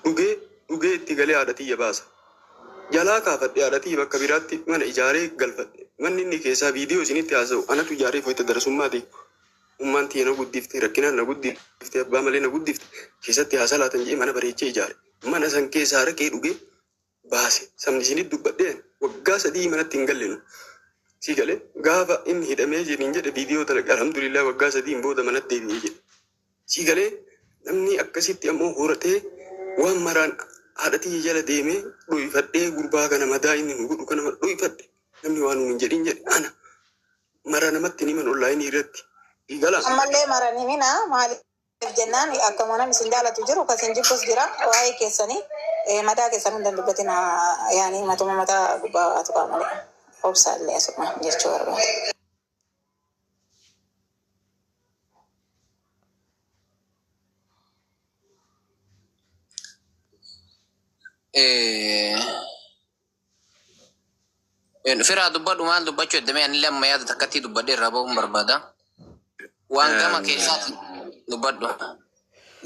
Dhugee dhugee itti galee haadha tiyya baasa. Jalaa kaafadhe haadha tiyya bakka biraatti mana ijaaree galfadhe. Manni inni keessaa viidiyoo isinitti haasa'u anatu ijaaree foyta darasummaati. Ummaan tiyya na guddifte, rakkinaan na guddifte, abbaa malee na guddifte. Keessatti haa salaatan jedhee mana bareechee ijaare. Mana san keessaa araqee dhugee baase. Sabni isinitti dubbadhee waggaa 3 manatti hin gallinu. Sii galee gaafa inni hidhamee jedhin jedhe viidiyoo dalage, alhamdulillah, waggaa 3n booda manatti deebi'ee jedhe. Sii galee namni akkasitti ammoo horatee waan maraan haadha tiyya jala deemee dhoyfadhee, gurbaa kana madaa inni nu godhu kana dhoyfadhe, namni waan nuun hin jedhin jedhe ana mara namatti hin himan onlaayinii irratti. Sii galaa. Ammallee maran himina. Maaliif jennaan, akkuma namni isin jaalatu jiru kan isin jibbus jira. Waa'ee keessanii madaa keessan hunda hin dubbatina, yaani matuma mataa gubbaa tuqaa malee, obsaallee asuma jechuu barbaada. Firaa, dubbadhu. Maal dubbachuu eddamee? Anillee amma yaada takkatti dubbadhee irraa ba'uun barbaada. Waan gama keessaati dubbadhu.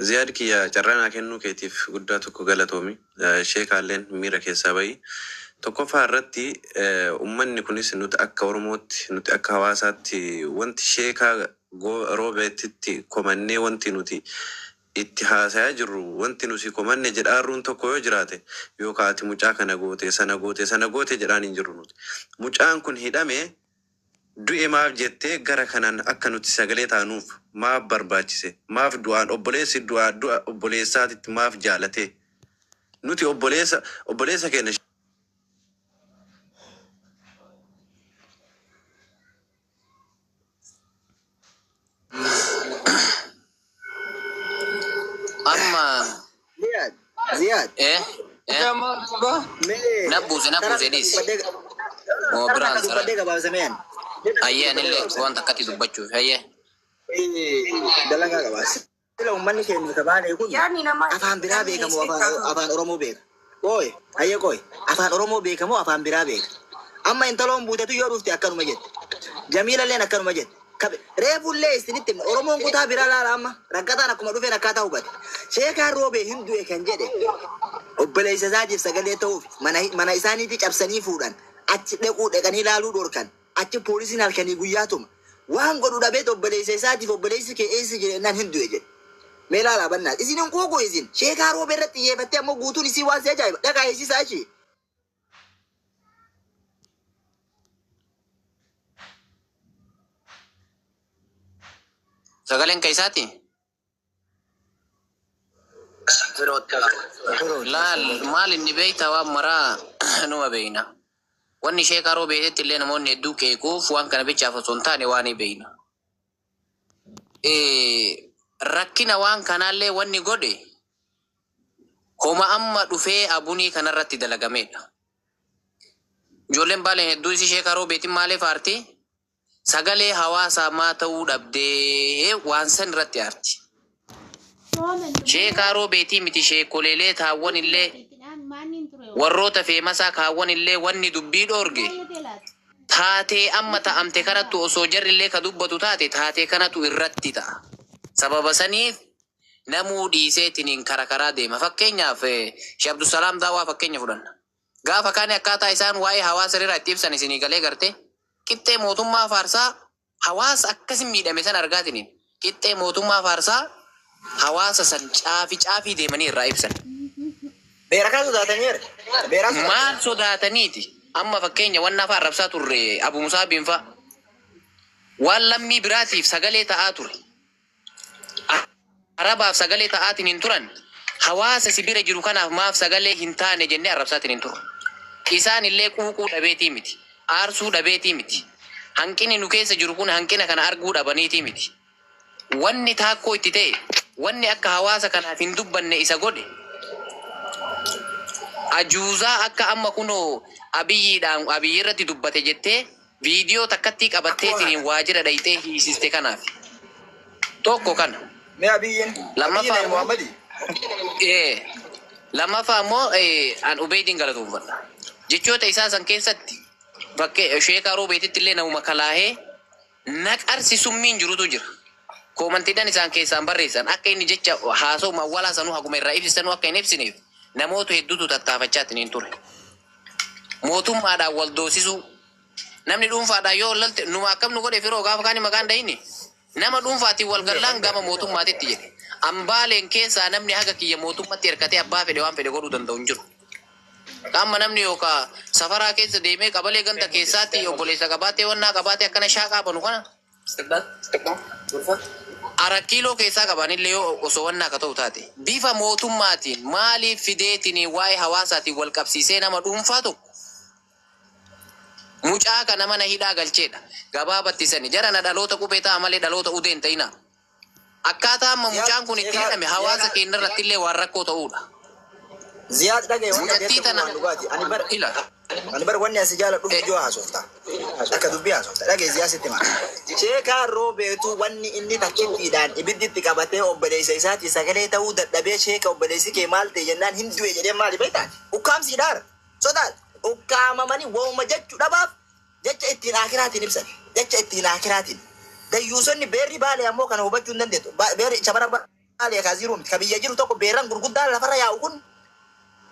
Ziyaad kiyya, carraa naa kennuu keetiif guddaa tokko galatoomi. Sheekaalleen miira keessaa bahi. Tokkoffaa irratti, ummanni kunis nuti akka Oromootti, nuti akka hawaasaatti, wanti sheekaa Roobeetitti komannee, wanti nuti itti haasayaa jirru, wanti nuti komanne jedhaarruun tokko yoo jiraate, yookaan ati mucaa kana goote, sana goote, sana goote jedhaan hin jirru nuti. Mucaan kun hidhame, du'e maaf jettee, gara kanaan akka nuti sagalee taanuuf maaf barbaachise? Maaf du'aan obboleessi du'aa du'a obboleessaatitti maaf jaalate? Nuti obboleessa keenya Amma Ziyaad, Ziyaad. Eh. Mee Na buuse, na karaa buuse, takka dhiis. dubbadhee Moo karaa biraan takka sara. dubbadhee gabaabsameen. Ayyee, anillee waan takkatti dubbachuuf ayyee. Dalagaa gabaabsa. Sila uummanni keenya kabaanee kun Yaadni namaa afaan biraa beekamoo afaan Oromoo beeka? Qooy, hayyee qooy, afaan Oromoo beekamoo afaan biraa beeka? Amma intaloon buutetu yoo dhufte akkanuma jette. Jamiilalleen akkanuma jette. Kabe reefullee isinitti himna. Oromoon kutaa biraa laala, amma rakkataan akkuma dhufeen akkaataa hubate. Sheekaan Roobee hin du'e kan jedhe obboleessa isaatiif sagalee ta'uuf mana isaaniitti cabsanii fuudhan, achi dhaquu dhaqanii laaluu dhorkan, achi poolisiin halkanii guyyaa tuma. Waan godhu dhabeet obboleessa isaatiif, obboleessi kee eessa jira jennaan hin du'e jedhe. Mee laalaa bannaa. Isin hin quuqu isin. Sheekaa Roobee irratti xiyyeeffattee ammoo guutuun isii waan si ajaa'iba. Dhaqaa eessisaa ishee. Sagaleen keessaati? Laal, maal inni beeyta, waan maraa numa beeyna. Wanni sheekaa Roobeetitti illee namoonni hedduu qeequuf waan kana bichaaf osoo hin taane waan ni beeyna. Rakkina waan kanaallee wanni godhe homa amma dhufee abunii kanarratti dalagameedha. Ijoolleen Baaleen hedduu isi sheekaa Roobeetiin maaliif aarti? Sagalee hawaasaa maa ta'uu dhabdee waan san irratti aarti. Sheekaa Roobeetii miti, sheekoleelee taawwan illee, warroota feemasaa kaawwan illee, wanni dubbii dhoorge taatee amma ta'amte kanattu osoo jarri illee ka dubbatu taate, taatee kanatu irratti ta'a. Sababa saniif namuu dhiiseetiniin kara karaa deema. Fakkeenyaaf, Sheekh Abdusalaam Daawaa fakkeenya fudhanna. Gaafa kaani akkaataa isaan waa'ee hawaasa irraa itti ibsan isinii galee garte, qixxee mootummaa faarsaa, hawaasa akkasin miidhame san argaatiniin qixxee mootummaa faarsaa, hawaasa san caafi caafii deemanii irraa ibsan. Beera kana sodaataniira. Beeraa sodaatanii. Maal sodaataniiti? Amma fakkeenya wanna afa arrabsaa turre, Abu Musaabiin fa'a. Waan lammii biraatiif sagalee ta'aa ture. Arabaaf sagalee ta'aatiin hin turan. Hawaasa si bira jiru kanaaf maaf sagalee hin taane jennee arrabsaatiin hin turre. Isaan illee quuquu dhabeetii miti. Aarsuu dhabeetii miti. Hanqinni nu keessa jiru kun hanqina kana arguu dhabaniitii miti. Wanni taakkoo itti ta'e, wanni akka hawaasa kanaaf hin dubbanne isa godhe, ajuuzaa akka amma kunoo Abiyyiidhaan Abiyyi irratti dubbate jettee viidiyoo takkattii qabatteetiniin waajjira dhayxee hiisiste kanaaf. Tokko kana. Mee Abiyyiin Lammaffaa Abiyyiin immoo Muhammadi. Lammaffaa immoo an Ubeeydiin galatoomfadha. Jechoota isaa san keessatti bakkee sheekaa Roobeetitti illee namuma kalaahee naqarsi summiin jirutu jira. Koomantiidhaan isaan keessaan barreessan akka inni jecha haasa'u mawwalaa sanuu haguma irraa ibsisanuu akka hin ibsineef. Namoota hedduutu tattaafachaa ittiin ture. Mootummaadhaan wal doosisuu. Namni dhuunfaadhaan yoo wallalte numa akkam nu godhe firoo gaafa kaani maqaan dhahini. Nama dhuunfaatiin wal gallaan gama mootummaatitti jedhe. Ambaaleen keessaa namni haga kiyya mootummatti hirkatee abbaa fedhe waan fedhe godhuu danda'u hin jiru. Amma namni yookaan safaraa keessa deemee qabalee ganda keessaatti obboleessa qabaatee wannaa qabaatee akkana shaaqaa banu kana Arakkiiloo keessaa qabanillee yoo osoo wannaa akka ta'u taate bifa mootummaatiin maaliif fideetiin waa'ee hawaasaatiin wal qabsiisee nama dhuunfaa tokko mucaa kana mana hidhaa galcheedha. Gabaabatti sani jarana dhaloota qubee ta'a malee dhaloota udee hin ta'ina. Akkaataa amma mucaan kun itti hidhame hawaasa keenya irratti illee waan rakkoo ta'uudha. Ziyaad dhagaye wanni Mucattii ati jettu kun tana waan dhugaati. Ani bar ila ani bar wanni asi jaaladhu ijoo haasofta. Akka dubbii haasofta. Dhagaye Ziyaad sitti hima. Sheekaan roobeetu wanni inni takkittiidhaan ibiddi itti qabatee obboleessa isaati sagalee ta'uu dadhabee sheeka obboleessi kee maal ta'e jennaan hin du'e jedhee maali beektaa? Ukkaamsiidhaan sodaat ukkaamamanii wauma jechuu dhabaaf jecha ittiin akiraatiin ibsan. Jecha ittiin akiraatiin. Dayyuusonni beerri baalee ammoo kana hubachuu hin dandeettu. Beerri shabara baalee kaasiiruu miti. Ka biyya jiru tokko beerran gurguddaan lafarra yaa'u kun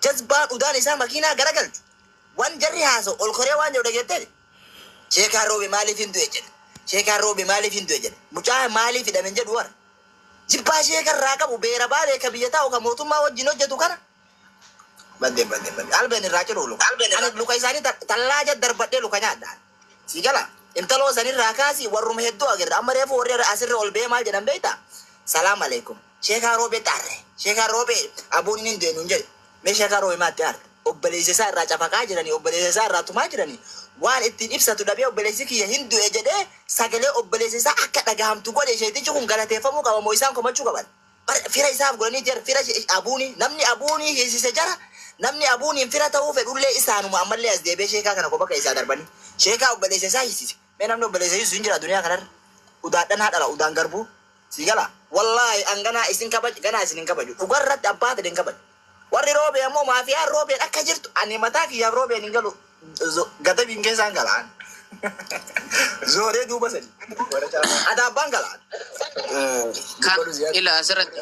jazbaan udaan isaa makiinaa garagalchu. Wan jarri haasa'u ol koree waan jedhu dhageettee sheekaan roobe maaliif hin du'e jedhe. Sheekaan roobe maaliif hin du'e jedhe. Mucaa maaliif hidhame hin jedhu warra. Jibbaa sheekarraa qabu beera baalee ka biyya taa'u ka mootummaa wajjin hojjetu kana. Baddee baddee baddee. Albeen irraa ciru luka. Ani luka isaanii tallaaja darbadhee luka nyaadha. Si gala. Intaloo sanirraa kaasi warruma hedduu agarra. Amma reefu warri asirra ol bee maal jedhan beektaa? Salaam alaikum. Sheekaa roobee xaarre. Sheekaa roobee abuun hin deenu hin jedhe. Mee sheekaa roobee maatti aarte? Obboleessa isaa irraa cafaqaa jiranii, obboleessa isaa irraa tumaa jiranii. Waan ittiin ibsatu dhabee obboleessi kiyya hin du'e jedhee sagalee obboleessa isaa akka dhagahamtu godhe sheetichi kun galateeffamuu qaba moo isaan komachuu qaban? Fira isaaf godhanii jira fira abuuni namni abuunii hiisise jara namni abuuniin fira ta'uu fedhullee isaanuma ammallee as deebi'ee sheekaa kana kopha isaa darbanii sheekaa obboleessa isaa hiisise. Mee namni obboleessa hiisisu hin jira duniyaa kanarra. Udaadhan haadhala udaan garbuu. Si gala wallaahi an ganaa isin kabaj ganaa isin hin kabaju dhugarratti abbaa fedhe hin kabaju. Warri roobee ammoo maafiyaan roobeen akka jirtu ani mataa kiyyaaf roobeen hin galu gadabiin keessaan galaan. Zooree duuba sadi. Adaabbaan galaan. Kan ila asirratti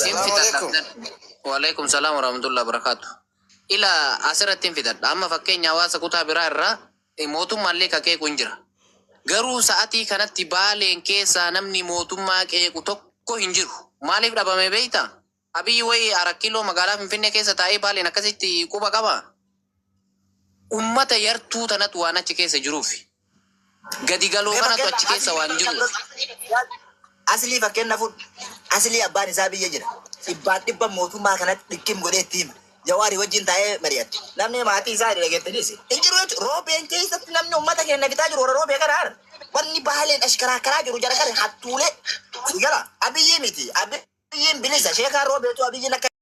hin fixadha. Waalaikum salaam warahmatullahi wabarakatuh. Ila asirratti hin fixadha. Amma fakkeenya hawaasa kutaa biraa irraa mootummaallee ka qeequ hin jira. Garuu sa'atii kanatti baaleen keessaa namni mootummaa qeequ tokko hin jiru. Maaliif dhabame beektaa? Abiyyi wayii Arakkiiloo magaalaa Finfinnee keessa taa'ee baaleen akkasitti quba qaba. Ummata yartuu tanatu waan achi keessa jiruuf. Gadi galoo kanatu achi keessa waan jiruuf. Aslii fakkeenya fudhu. Aslii abbaan isaa biyya jira. Dhibbaan dhibba mootummaa kanatti dhikkim godhee itti hima. Jawaarii wajjin taa'ee mari'ate. Namni maatii isaa dhageettanis. Hin jiru jechuudha. Roobeen keessatti namni uummata keenya bitaa jiru warra roobee kana haara. Wanni baaleen ashkaraakkaraa jiru jara kana hattuulee. Gala Abiyyi miti. Abiyyiin bilisa. Sheekaan roobeetu Abiyyiin akka